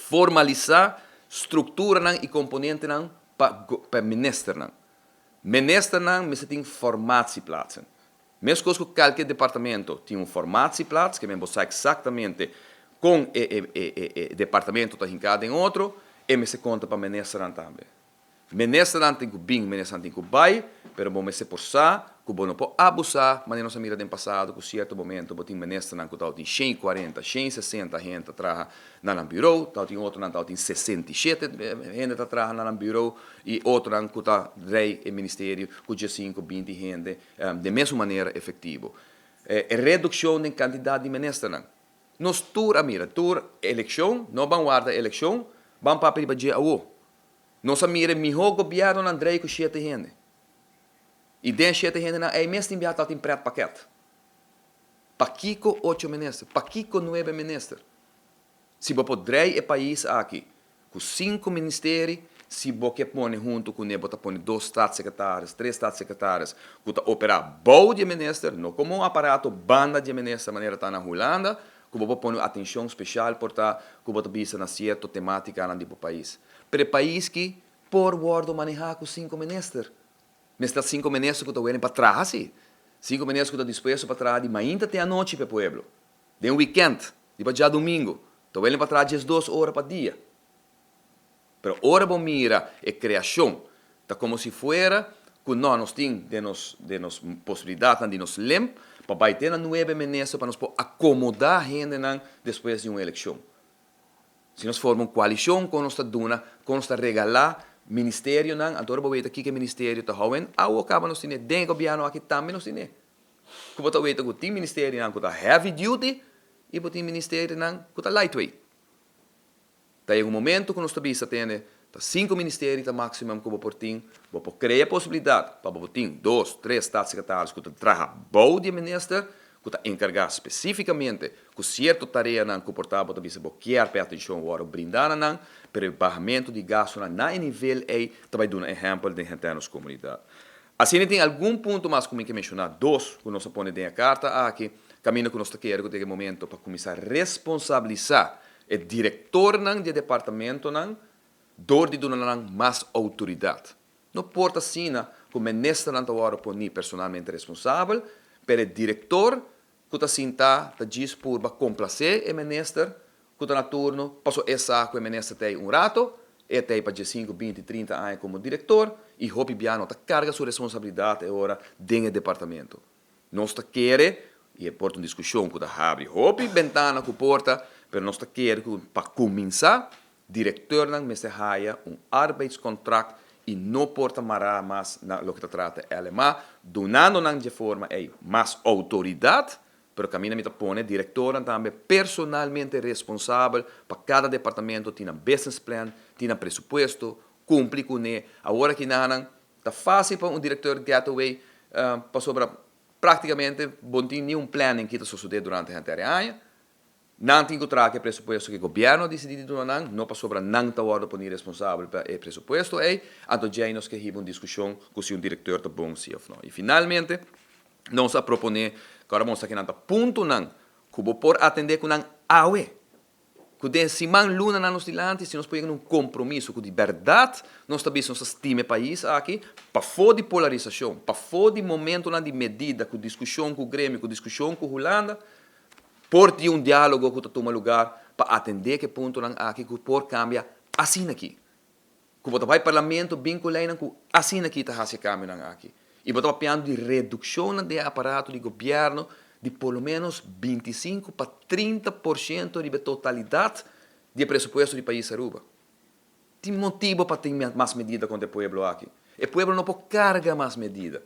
Formalisa structuranan y componentenan pa ministernan. Ministernan mester tin formatieplaatsen. Mescos cu cualkier departamento tin un formatieplaats, kiermen bo sa exactamente con e departamento ta hinca den otro, y mester conta pa ministernan tambe. Ministernan tin cu bin, ministernan tin cu bay, pero bo mester por sa cu bo no por abusa, manera nos a mira den pasado, cu cierto momento bo tin ministernan cu tin 140, 160 hende traha na nan bureau, tin otronan tin 67 hende traha na nan bureau, y otronan cu ta drei e ministerio cu 5, 20 hende, di mesun manera efectivo. Reduccion di cantidad di ministernan. Nos tur a mira, tur eleccion, no ban warda eleccion, ban papia riba dje awo. Nos a mira miho gobiernonan drei cu 7 hende. Y den 7 hendenan ey mes tin biaha tin pretpakket. Pakico 8 minister? Pakico 9 minister? Si bo por drei e pais aki cu 5 ministerio, si bo kier pone hunto cu ne, bo ta pone 2 staatssecretaris, 3 staatssecretaris, cu ta opera bou di minister, no como un aparato banda di minister, manera ta na Hulanda, cu bo pone atencion special por ta, cu bo ta bisa na cierto tematica di pais. Pero e pais aki por wordo maneha cu 5 minister. Mester 5 minister cu ta willing pa traha, si. 5 minister cu ta dispuesto pa traha di mainta te anochi pa e pueblo. Den weekend, di pa diadomingo, ta willing pa traha 12 ora pa dia. Pero ora bo mira e creacion, ta como si fuera cu nos tin den nos posibilidad di nos limp pa bay te na 9 minister pa nos por acomoda hendenan despues di un eleccion. Si nos forma un coalicion cu nos ta duna, cu nos ta regala ministerionan, anto bo weta kico ministerio ta houden, awo caba nos tin den gobierno aki tambe nos tin. Cu bo ta weta cu tin ministerionan cu ta heavy duty y bo tin ministerionan cu ta lightweight. Ta un momento cu nos ta bisa tene ta 5 ministerio ta maximum cu bo por tin, bo por crea posibilidad pa bo tin 2, 3 staatssecretaris cu ta traha bou di minister, cu ta encarga specificamente cu cierto tareanan cu por ta bo ta bisa bo kier pa atencion wordo brinda na nan, pero e bahamento di gastonan na e nivel ey ta bay duna ehempel den henter nos comunidad. Asina tin algun punto mas cu mi kier menciona, 2 cu nos a pone den e carta aki, caminda cu nos ta kere cu tin momento pa cuminsa responsabilisa e directornan di departamentonan door di duna nan mas autoridad. No por ta asina cu ministernan ta wordo poni personalmente responsabel, pero e director cu ta sinta ta djis purba complace e minister cu ta na turno, paso e sa cu e minister tin un rato, e tin pa 5, 20, 30 aña como director y hopi bia no ta carga su responsabilidad e ora den e departamento. Nos ta kere, y e por ta un discusion cu ta habri hopi bentana cu porta, pero nos ta kere cu pa cuminsa, directornan mester haya un arbeidscontract y no por ta mara mas na loke ta trata LMA, dunando nan di forma ey mas autoridad, pero caminda mi ta pone directornan tambe personalmente responsabel pa cada departamento tin un business plan, tin un presupuesto, cumpli cu ne. Awor aki nan ta facil pa un director get away, pasobra practicamente bo no tin ningun planning cu ta sucede durante e aña. Nan tin cu traha e presupuesto cu gobierno a dicidi di duna nan, no pasobra nan ta wordo poni responsabel pa e presupuesto ey, anto ya nos kier hiba un discusion cu si un director ta bon si of no. Y finalmente, nos a propone, cu awor nos aki nan ta puntonan, cu bo por atende cu nan awe. Cu den siman, luna nan nos dilanti, si nos por yega na un compromiso, cu di berdad nos ta bisa nos ta stima e pais aki, pafo di polarisacion, pafo di momentonan di medida, cu discusion cu gremio, cu discusion cu Hulanda, por tin un dialogo cu ta tuma lugar pa atende cu e puntonan aki cu por cambia asina aki. Cu bo ta bay parlamento bin cu leynan cu asina aki ta haci cambionan aki. Y bo ta papiando di reduccion di aparato di gobierno di por lo menos 25 pa 30% di totalidad di presupuesto di pais Aruba. Tin motibo pa tin mas medida contra e pueblo aki. E pueblo no por carga mas medida.